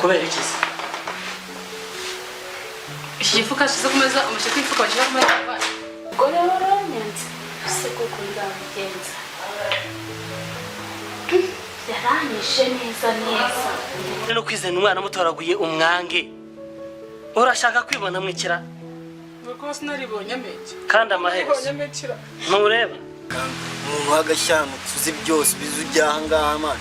Kubera iki se? Iki gifuka ashyize ku meza, umushyira ku ifuka bashyira ku meza. Ubwo rero uranyanze ese koko nzabigenza? Yaranyishe neza neza. No kwizana umwana mutoraguye umwange, urashaka kwibona mwikira. Nuko sinaribonye ameke. Kandi amaherezo ntureba. Umuntu w'agashyano tuzi byose bizi ujya ahangaha man.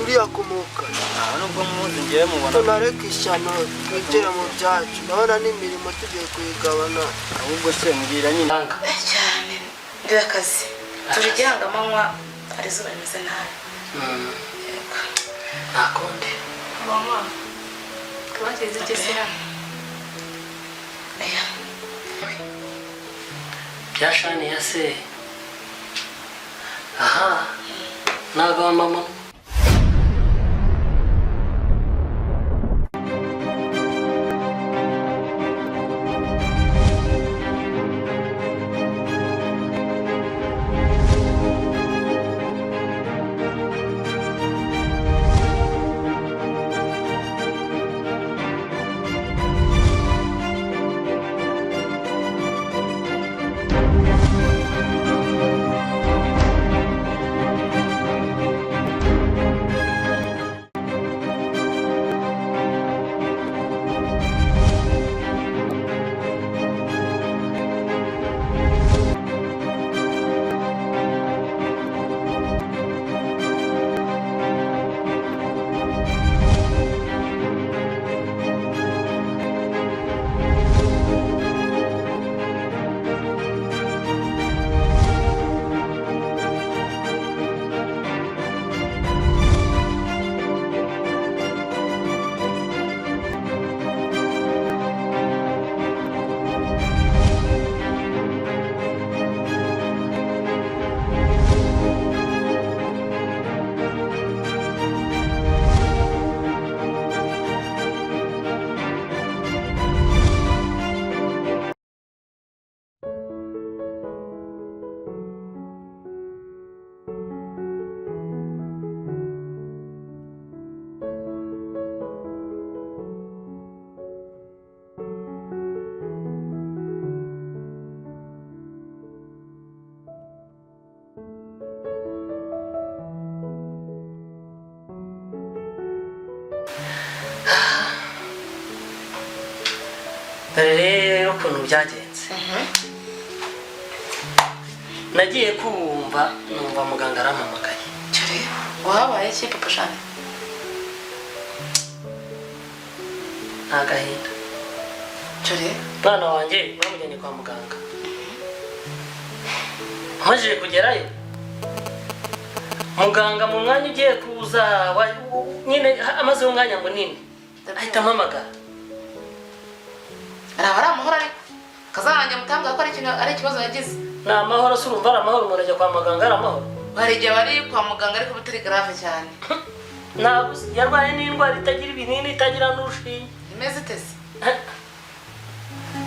Uriya akomoka Nta nubwo muzi, ngewe mubona. Tunareka ishyano, twigire mu byacu. Ndabona n'imirimo tugiye kuyigabana. Ahubwo se mbwira nyine. Anga. Cyane, ndebe akazi turi igihangamanywa, hari izuba rimeze nabi. Yego. Nta kundi. Mama, twageze iki se hano? Oya. Bya shani ya se aha ntabwo mama. Dore rero ukuntu byagenze. Nagiye kumva numva muganga arampamagaye. Cyore, wahabaye iki, papa Shani? Nta gahinda. Cyore. Umwana wanjye bamujyanye kwa muganga. Amajije kugerayo, muganga mu mwanya ugiye kuza nyine amazeho umwanya munini, ahita ampamagara. Araba ari amahoro, ariko kazarangira mutambwira ko ari ikintu, ari ikibazo yagize. Ni amahoro se? Urumva ari amahoro? Umuntu ajya kwa muganga ari amahoro? Hari igihe bari kwa muganga ariko bitari grave cyane. Ntabwo yarwaye n'indwara itagira ibinini, itagira n'urushinge. Imeze itese?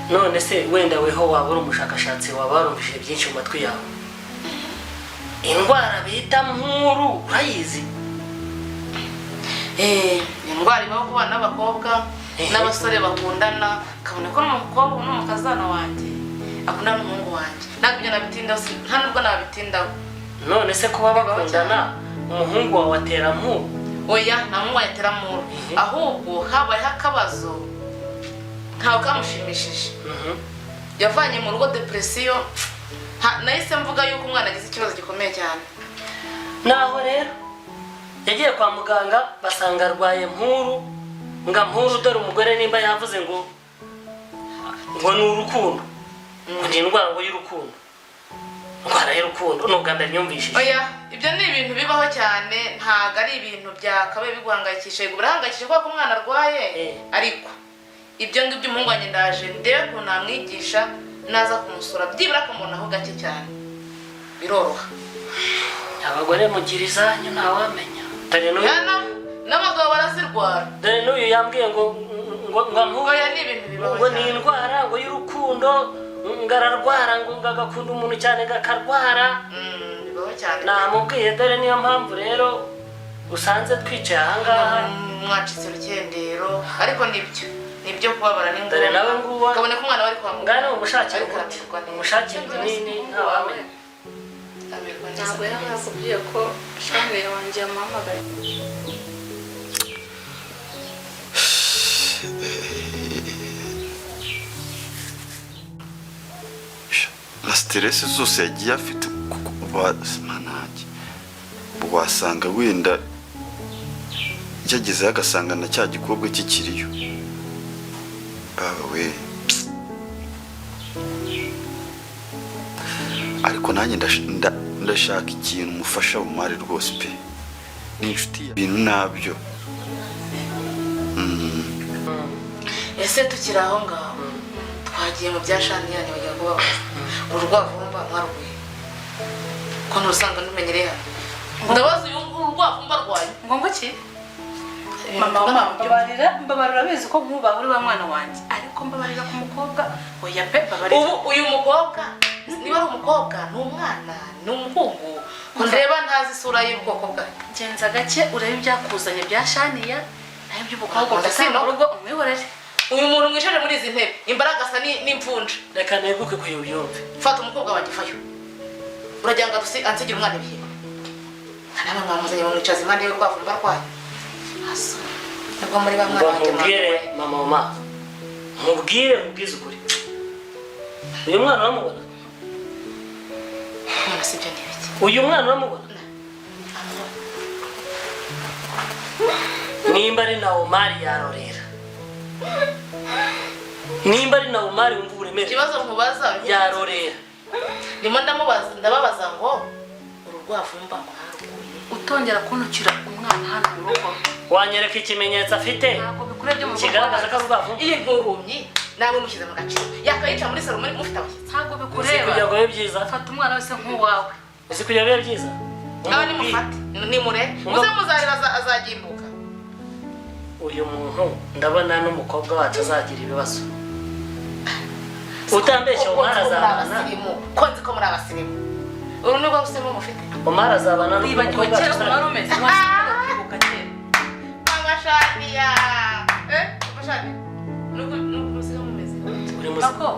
None se wenda weho waba uri umushakashatsi, waba warumvise byinshi mu matwi yawe, indwara bita nkuru urayizi? Eh, indwara ibaho ku bana b'abakobwa n'abasore bakundana, kabone ko n'umukobwa n'umukazana wanjye akundana n'umuhungu wanjye. Ntabwo ibyo nabitindaho, nta nubwo nabitindaho. None se kuba bakundana, umuhungu wawe atera nkuru? Oya, nta muhungu wanjye atera muru. Ahubwo habayeho akabazo ntawe kamushimishije. Yavanye mu rugo depression. Nahise mvuga yuko umwana agize ikibazo gikomeye cyane. Naho rero yagiye kwa muganga, basanga arwaye nkuru nga nkuru. Dore umugore nimba yavuze ngo ni urukundo, ngo ni indwara ngo y'urukundo, indwara y'urukundo, ni ubwa mbere nyumvishije. Oya, ibyo ni ibintu bibaho cyane, ntabwo ari ibintu byakabaye biguhangayikishije. Yego, birahangayikishije kubera ko umwana arwaye. Ariko ibyo ngibyo, umuhungu wanjye ndaje ndebe ukuntu namwigisha, naza kumusura byibura akamubonaho gake cyane, biroroha. Abagore mugira izanyu, ntawamenya. Dore n'uyu. Yana, n'abagabo barazirwara. Dore n'uyu yambwiye ngo nkuru. Oya, ni ibintu bibaho ngo ni cyane. Indwara ngo y'urukundo, ngo ararwara, ngo agakunda umuntu cyane ngo akarwara. Bibaho cyane. Namubwiye, dore niyo mpamvu rero. Usanze twicaye ahangaha. Mwacitse urukendero, ariko nibyo nibyo, kubabara ni Dore nawe nguwo. Kabone ko umwana we ari kwa muganga. Ngana umushakira Ariko umuti, aramererwa neza. umushakira ibinini, ntawamenya. Amererwa neza. Ntabwo yari yakubwiye ko shani wanjye yamuhamagaye? Na stress zose yagiye afite, kuko manage wasanga wenda yagezeho agasanga na cya gikobwa kikiriyo. Baba we, ariko nanjye ndashaka ikintu mufasha bumare rwose pe, ni inshuti ya ibintu nabyo. Ese tukiri aho ngaho, twagiye mu bya shaniyani, bajya kubabaza uru rwavumba mwaruguye ko ntusanga numenyereye hano? Ndabaza uyu nguyu, urwavumba rwanyu. Ngo ki? Mama, mama, mbabarira, mbabarira. Urabizi ko nkubaha, uri wa mwana wanjye, ariko mbabarira ku mukobwa, oya pe, mbabarira. Ubu uyu mukobwa, niba ari umukobwa, ni umwana, ni umuhungu, ko ndeba ntazi isura y'ubwoko bwayo? Genza gake, urebe ibyakuzanye bya shaniya naho iby'umukobwa Ntabwo ndasanga sino. mu rugo, umwihorere. Uyu muntu mwicaje muri izi ntebe, imbaraga asa n'imvunja. Reka neguke kuyo ubyumve. Fata umukobwa wanjye, fayo. Uragira ngo ansigire umwana ibihe? Namwe mwamuzanye mumwicaza impande y'urwavumba rwanyu. Aso nibwo muri ba Ngo mwana wanjye. nkubwire mama, mama, nkubwire, nkubwize ukuri, uyu mwana uramubona? Mwana sibyo, ni ibiki? Uyu mwana uramubona? Nimba ari na Omari yarorera, nimba ari na Omari wumva uburemere. Ikibazo nkubaza, Yarorera. ndimo ndamubaza, ndababaza ngo uru rwavumba mwarukuye? Utongera kuntukira umwana hano mu rugo. Wanyereka ikimenyetso afite Ntabwo bikure byo mu rugo. kigaragaza ko ari urwavumba? Iyi nkurumyi namwe mushyize mu gaciro, yakayica muri salo muri mufite abashyitsi. Ntabwo Uzi bikureba. kugira ngo bibe byiza? Fata umwana wese nk'uwawe. Uzi kugira ngo bibe byiza? Nawe nimufate nimure, muze muzarira azagimbuka. Uyu muntu ndabona n'umukobwa wacu azagira ibibazo, utambeshya. Ko Omari nzi ko muri azabana abasirimu, ko nzi ko muri abasirimu, uru ni rwo rusirimu mufite? Omari azabana Wibagiwe n'umukobwa kera wacu ukuntu wari azagira. umeze, wakibuka kera? Mama Shaniya, mama Shaniya, nuko musiga mumeze. Uri muzima? Mako,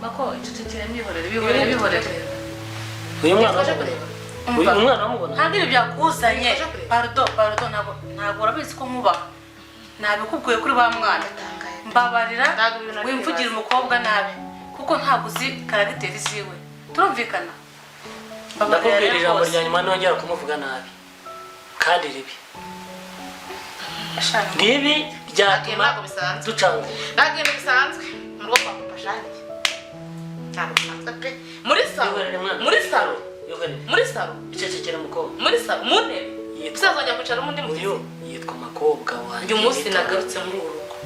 mako, icecekere, mwihorere, bihorere, bihorere. Uyu mwana Twaje uramubona? kureba. Uyu mwana uramubona? Ntabwo ibi byakuzanye. Twaje kureba. Pardon, pardon, ntabwo urabizi ko nkubaha, nabikubwiye kuri wa mwana. Ndatangaye. Mbabarira. Ntabwo ibintu nari Wimvugira bibaza. umukobwa nabi, kuko ntabwo uzi caractère ziwe, turumvikana? Mbabarira Ndakubwira rero ijambo rwose. rya nyuma, nongera kumuvuga nabi kandi ribi Shani, ribi ryatuma Ntabwo bisanzwe. ducangura. Ntabwo ibintu bisanzwe mu rugo kwa papa Shaniya, ntabwo bisanzwe pe, muri salo. Yihorere mwana. Muri salo. Yihorere. Muri salo. Icecekere mukobwa. Muri salo, mu ntebe. Usazongera kwicara n'undi Uyu mushyitsi. yitwa makobwa wanjye. Uyu munsi nagarutse muri uru rugo,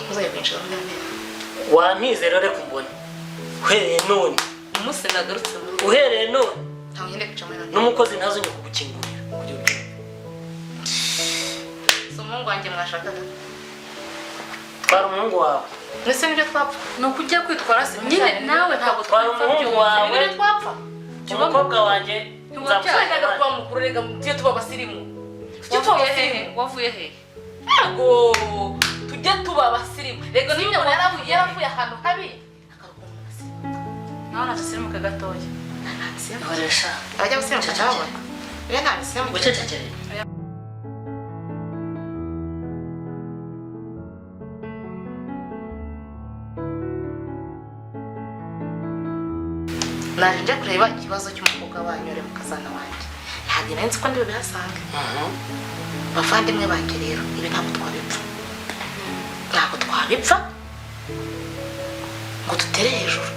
ntuzajya kwicara muri ntebe. Wampizero, reka umbone uhereye none. Umunsi nagarutse muri uru rugo, Uhereye none, ntabwo nkeneye kwicara muri ntebe. n'umukozi ntazongere kugukingurira kugira ubyumve. Si umuhungu wanjye mwashakaga? Twara umuhungu wawe. Mbese nibyo twapfa? Ni uko ugiye kwitwara se nyine nawe, ntabwo Twara twapfa umuhungu byumva. wawe. Nibyo twapfa? Umukobwa wanjye Twendaga nzamushaka. kuba mukuru, reka tujye tuba abasirimu, tujye tuba Wavuye hehe? abasirimu. Wavuye hehe? Ntabwo tujye tuba abasirimu, reka niba umuntu yaravuye ahantu habi akaruka mu basirimu. Nawe ntasirimuke gatoya. Koresha. Abajya gusimuka ndababona, iyo nta bisimuka. Wicecekere. Naje nje kureba ikibazo cy'umukobwa wanyu uri mukazana wanjye, ntabwo nari nzi ko ndi bubihasange. Bavandimwe banjye rero, ibi ntabwo twabipfa, ntabwo twabipfa ngo dutere hejuru.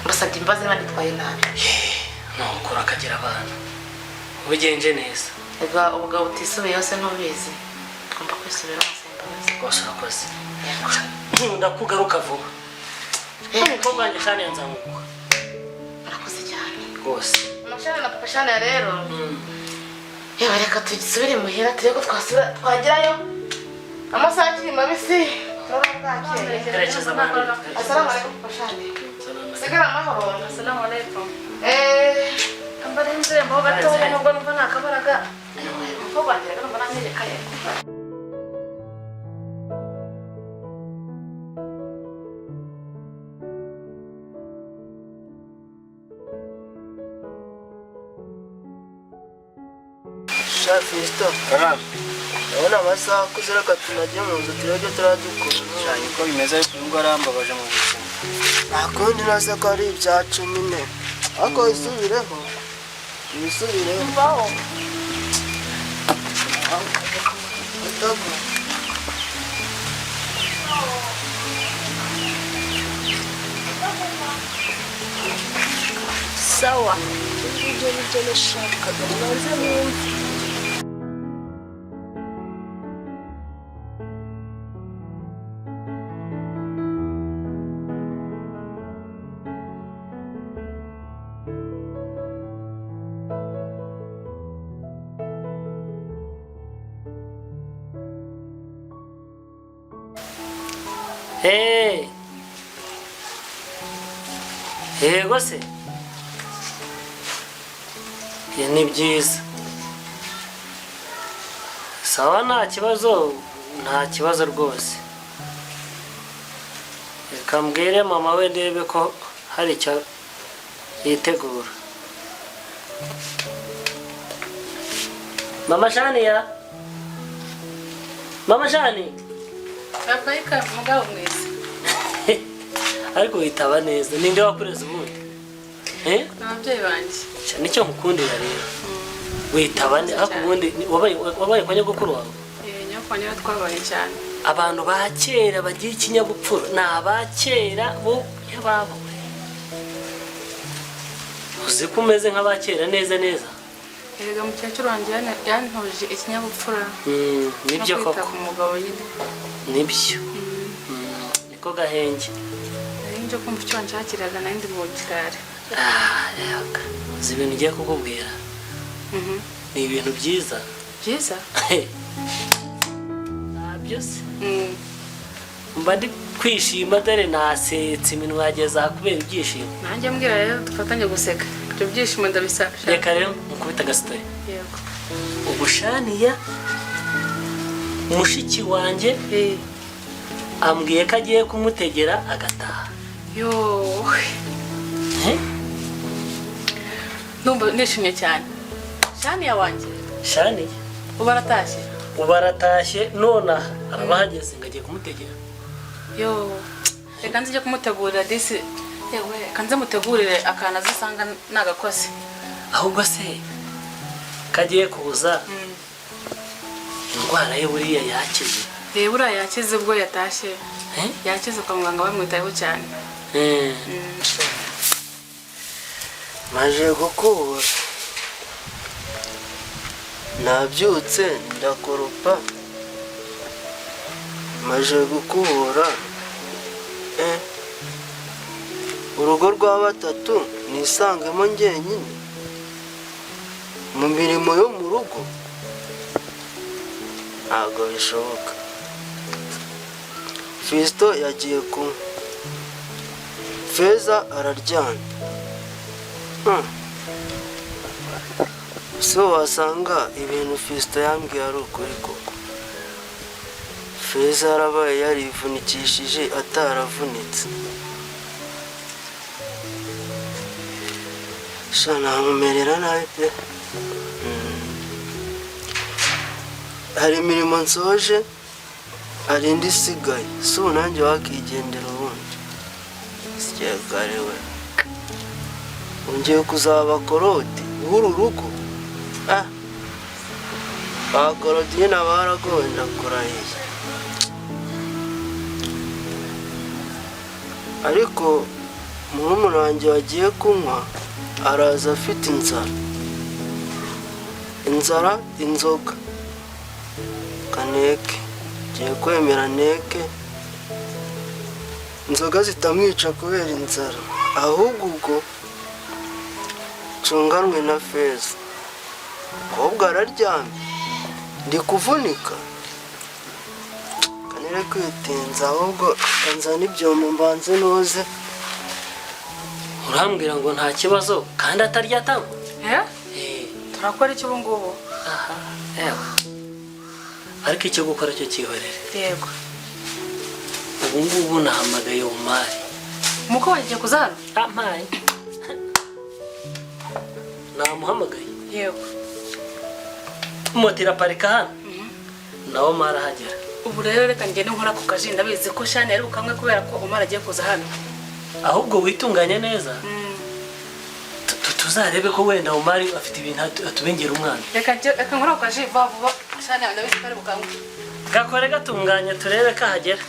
Mbasabye imbabazi niba nitwaye nabi. Nukura akagira abana ubigenje neza. Ega ubugabo butisubiyeho se ntubizi? Tugomba kwisubiraho, ngasaba imbabazi. Rwose urakoze, nkunda kugaruka vuba. Umukobwa wanjye kandi nzamuguha. Murakoze cyane. Rwose. Amashani na papa Shani rero, yewe, reka tugisubire muhira, turebe ko twasubira twagerayo amasaha akiri mabisi, turabona bwakeye. Herekeza abandi. Asalamu alaikum, papa Shani, sigara amahoro. Assalamu alaikum. Eh. Ambara inzembo gatoya, nubwo numva nta kabaraga. Umukobwa wanjye rero mbona anyerekaye. Sha Fiston, ndabona amasaha akuze, reka tunajye mu nzu turebe ibyo turadukora. Cyane ko bimeze, ariko uyu nguyu arambabaje mu buzima. Nta kundi, nase ko ari ibyacu nyine, ariko wisubireho, wisubireho. Mvaho. Utagwa. Sawa, ibyo nibyo nashakaga, mubanze mwumve. Hey. Yego se. Ni byiza. Sawa, nta kibazo, nta kibazo rwose. Reka mbwire mama we ndebe ko hari icyo yitegura. Mama Shaniya. Mama Shani. Papa, mugabo mwiza. Ariko witaba neza, ninde wakureze ubundi? Eh? Ababyeyi banjye. Nicyo nkukundira rero. Witaba neza, ariko ubundi wabaye kwa nyogokuru wawe? Eh, nyoko niwe twabaye cyane. Abantu ba kera bagira ikinyabupfura ni abakera bo yababo. Uzi ko umeze nk'abakera neza neza? Erega mukecuru wanjye yantoje ikinyabupfura. Nibyo no kwita koko. ku mugabo nyine. Nibyo. Niko gahenge. Nari nje kumva icyo wanshakiraga, nari ndi mu gikari. Ah, yaga. Uzi ibintu ngiye kukubwira? Ni ibintu byiza. Byiza? Ntabyo se. Mba ndi kwishima, dore nasetse iminwa yageze aha kubera ibyishimo. Nanjye mbwira rero dufatanye guseka. Ibyo byishimo ndabisaba. Reka rero mukubita agasitoyi. Yego. Ubushaniya mushiki wanjye ambwiye ko agiye kumutegera agataha. Yo. Ndumva nishimye cyane. Shaniya wanjye. Shaniya. Ubu aratashye. Ubu aratashye nonaha arabahageze ngo agiye kumutegera. Yo. Reka nze njye kumutegurira disi. Yewe, reka nze mutegurire akantu azisanga nagakoze. Ahubwo se kagiye kuza, indwara ye buriya yakize? Reba uriya yakize ubwo yatashye. Yakize, kwa muganga bamwitayeho cyane. Maje gukubura, nabyutse ndakoropa, maje gukubura. Urugo rwa batatu nisangemo njyenyine mu mirimo yo mu rugo, ntabwo bishoboka. Fiston yagiye kunywa, Feza araryamye. So wasanga ibintu Fiston yambwiye ari ukuri koko. Feza yarabaye yarivunikishije ataravunitse. Sha, namumerera nabi pe. Hari imirimo nsoje, hari indi isigaye. Si ubu nanjye wakigendera ubundi sigiye kare we, ngiye kuzaba korodi w'uru rugo. Ah, ba korodi nyine baragowe, ndakurahiye. Ariko murumuna wanjye wagiye kunywa araza afite inzara, inzara inzoga. Kaneke ngiye kwemera neke inzoga zitamwica kubera inzara, ahubwo ubwo ncunganwe na Feza. Ahubwo araryamye, ndi kuvunika kanere kwitinza, ahubwo kanzana ibyombo mbanze noze. Urambwira ngo nta kibazo kandi atarya atanywa? Turakora iki ubu ngubu? Aha, ewe, ariko icyo gukora cyo cyihorere. Yego. Ubu ngubu nahamagaye Umari. Umukobwa wagiye kuza hano? Ampaye, namuhamagaye. Yego. Moto iraparika hano, nawe Omari ahagera. Ubu rero reka ngende nkora ku kaji, ndabizi ko Shani yari bukamwe kubera ko Omar agiye kuza hano. Ahubwo witunganye neza, tuzarebe ko wenda Omari afite ibintu atubengera umwana. Reka reka nkora ku kaji vuba vuba, Shani ndabizi ko ari bukamwe. Gakore gatunganye, turebe ko ahagera.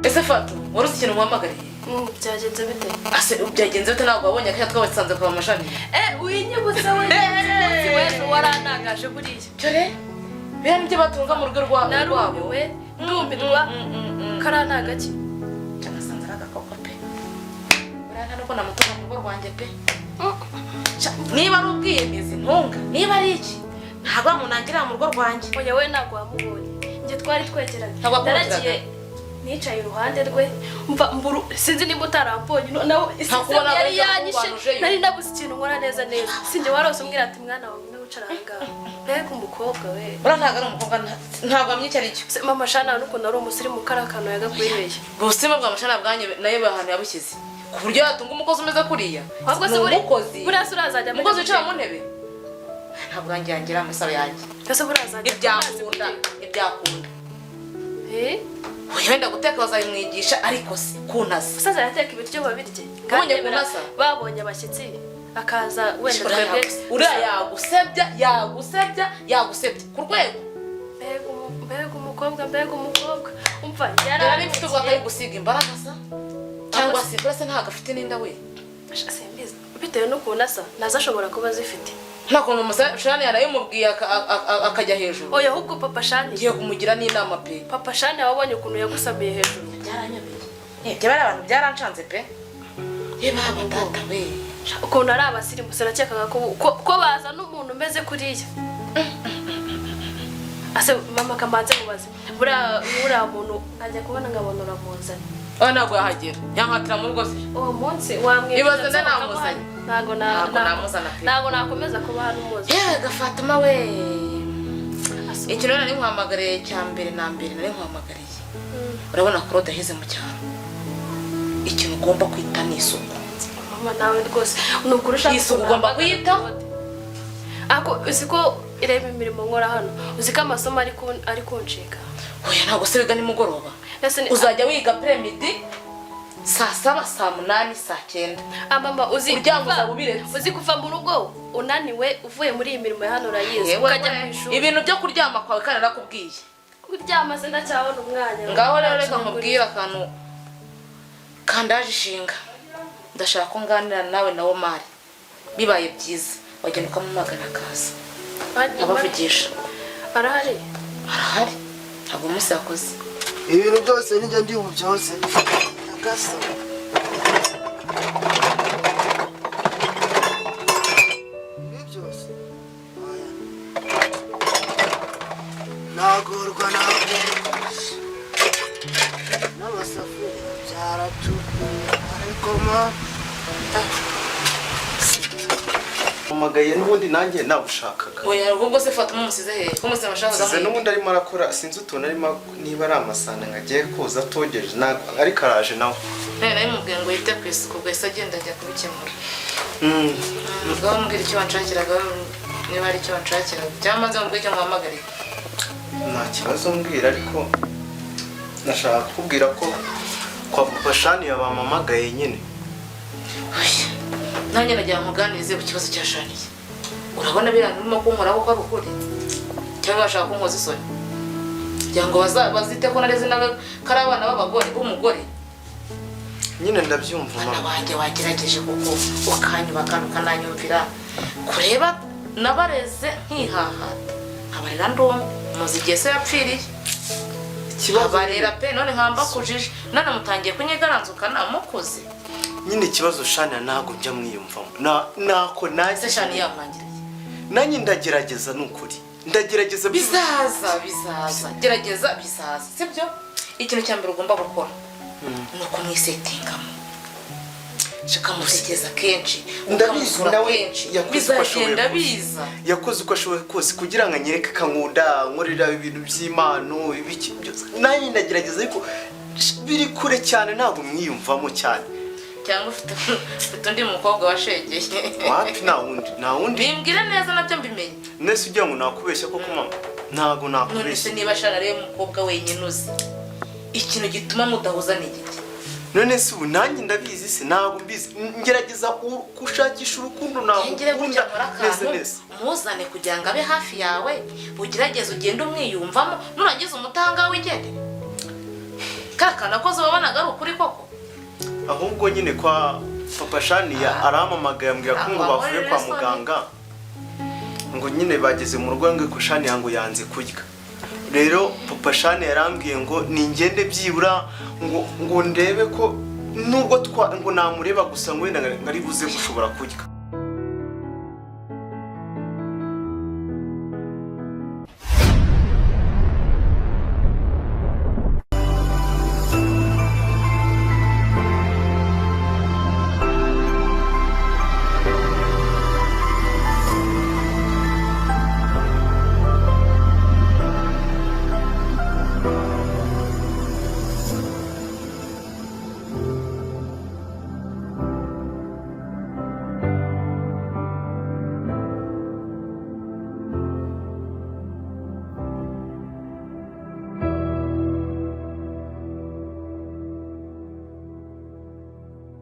Ese Fatu, wari uzi ikintu muhamagariye? Byagenze bite? Ase byagenze bite? Ntabwo wabonye akanya twabasanze kwa mashami? Eh, winyibutse we, umunsi w'ejo warantangaje buriya. Cyore biriya nibyo batunga mu rugo rwabo. Narumiwe, ndumirwa, kariya ni agaki? Nasanze ari agakoko pe. Buriya nta nubwo namutunga mu rugo rwanjye pe. Niba ari ubwiyemezi ntunga, niba ari iki, ntabwo wamunangira mu rugo rwanjye. Oya, we ntabwo wamubonye, njye twari twegeranye. Ntabwo wakumviraga? Naragiye nicaye iruhande rwe, mva mburu, sinzi nimba utarambonye, nawe Ntakubona. yari Wenda yanyishe. wakubanujeyo. Nari nabuze ikintu nkora neza neza, sinjye warose umbwira ati: "Mwana wawe niwe wicara aha ngaha." Mbega umukobwa we! Buriya ntabwo ari umukobwa, ntabwo amwica ari cyo. Se, mama Shana, n'ukuntu ari umusirimu, kariya kantu yagakwiriye. Ubusirimu bwa mashana bwanyu nayo ahantu yabushyize ku buryo yatunga umukozi umeze kuriya. Ahubwo se Ni umukozi. buriya se urazajya amenya Umukozi wicara mu guteka? ntebe ntabwo yanjye yangira muri salo yanjye. Ese buriya azajya Ntibyakunda, ntibyakunda. Eh? Oya, wenda guteka bazabimwigisha, ariko si kuntaza. Umusaza yateka ibiryo babirye. Ubonye Kandi yemera kunasa? babonye abashyitsi akaza wenda Uriya twebwe. Uriya yagusebya, yagusebya, yagusebya ku rwego. Mbega umukobwa, mbega umukobwa, umva. Yari mfite ubwo atari gusiga imbaraga sa, cyangwa se burasa ntabwo afite n'inda we. Simbizi, bitewe n'ukuntu asa nazo ashobora kuba azifite. Nta kuntu umushani yarayimubwiye akajya hejuru. Oya, ahubwo papa Shani Ngiye kumugira n'inama pe. Papa Shani, wabonye ukuntu yagusamiye hejuru? Byaranyobeye. Ibyo bari abantu byaranshanze pe, ye baba data we. Ukuntu ari abasirimu, sinakekaga ko baza n'umuntu umeze kuriya. Ase mama, kamanze mubaze, buriya muntu ajya kubona nkabona uramuzanye? Oya, ntabwo yahagera, yankatira mu rugo se. Uwo munsi wamwifuza. Ibaze nde namuzanye? Ntabwo Ntabwo namuzana pe. Ntabwo nakomeza kuba hano umuzi. Yewe gafatuma we, ikintu rero nari nkuhamagariye cya mbere na mbere nari nkuhamagariye, urabona Claude aheze mu cyaro, ikintu ugomba kwita ni isuku. Mama, nawe rwose ni ukuri ushaka Isuku ukuntu ugomba uhamagara kuyitaho. Claude. Ariko uzi ko ireba imirimo nkora hano, uzi ko amasomo ari kuncika. Oya, ntabwo se wiga nimugoroba? Ese Uzajya wiga après-midi, saa 7, saa 8, saa 9. Ah, mama, uzi Kuryama kuva uzaba ubiretse. Uzi kuva mu rugo unaniwe, uvuye muri iyi mirimo ya hano, urayizi, Yewe ukajya we, ku ishuri. Ibintu byo kuryama kwawe kandi narakubwiye. Kuryama se ndacyabona umwanya? Ngaho rero reka nkubwire akantu kandaje ishinga. Ndashaka ko nganira nawe na Omari. Bibaye byiza wagenda ukamumagana akaza abavugisha. Arahari? Arahari, ntabwo umunsi yakoze. Ibintu byose nijya ndi bubyoze agasa. Ibi byose, oya. Nagorwa, nagorwa n'amasafuriya byaracukuye, ariko ma Mpamagaye n'ubundi nanjye nagushakaga. Oya, ubwo se Fatuma umusize hehe ko umusize amashaka? Size n'ubundi arimo arakora, sinzi utuntu arimo, niba ari amasahani ngo agiye koza atogeje, ariko araje nawe. Nari narimubwiye ngo yite ku isuku, ubwo yahise agenda ajya kubikemura. Ngaho mbwira icyo wanshakiraga, niba hari icyo wanshakiraga, cyangwa nze mubwire icyo muhamagariye. Nta kibazo, mbwira. Ariko nashaka kukubwira ko kwa papa Shani yabampamagaye nyine. Oya, nanjye nagira ngo nkuganirize ku kibazo cya Shaniye. Urabona biriya birimo kunkoraho ko ari ukuri, cyangwa bashaka kunkoza isoni kugira ngo bazite ko nareze nawe ko ari abana b'abagore b'umugore? Nyine ndabyumva. Mwana Mama. wanjye, wagerageje kuko ukanyuba kandi ukananyumvira kureba nabareze nkihahata, nkabarera ndumwe, muzi igihe se yapfiriye. Ikibazo Abarera pe, none nkamba kujije, none mutangiye kunyigaranzukana mukuze. Nyine ikibazo, Shani ntabwo njya mwiyumvamo. Nako Ese nanjye Shani yakwangiriye? Nanjye ndagerageza, ni ukuri. Ndagerageza. Bizaza, bizaza, gerageza, bizaza, sibyo? Ikintu cya mbere ugomba gukora ni ukumwisetingamo, ukamutekereza kenshi, Ndabizi. ukamusura Nawe kenshi, yakoze uko ashoboye bizagenda kose. biza. Yakoze uko ashoboye kose kugira ngo anyereke ko ankunda, nkorera ibintu by'impano, ibiki byose. Nanjye ndagerageza, ariko biri kure cyane, ntabwo mwiyumvamo cyane. Cyangwa ufite undi mukobwa washegeye? Wapi, nta wundi, nta wundi. Bimbwire neza nabyo mbimenye. Nese ugira ngo nakubeshya koko mama? Ntabwo None se nakubeshya. niba shana ariwe mukobwa wenyine uzi, ikintu gituma mudahuza ni igiki? None se ubu nanjye ndabizi se? Ntabwo mbizi. Ngerageza gushakisha urukundo Ngire gutya, nagukunda nkora neza akantu, neza. muzane kugira ngo abe hafi yawe, ugerageze ugende umwiyumvamo, nurangiza umutanga wigendere. Ka kantu akoze wabonaga ari ukuri koko? Ahubwo nyine kwa papa Shaniya arampamagaye, ambwira ko ngo Ntabwo bavuye kwa wabonye. muganga, ngo nyine bageze mu rugo, ngo ko Shaniya ngo yanze kurya. Rero papa Shaniya yarambwiye ngo ningende byibura ngo ndebe ko nubwo twa ngo namureba gusa, ngo wenda ngo ari buze gushobora kurya.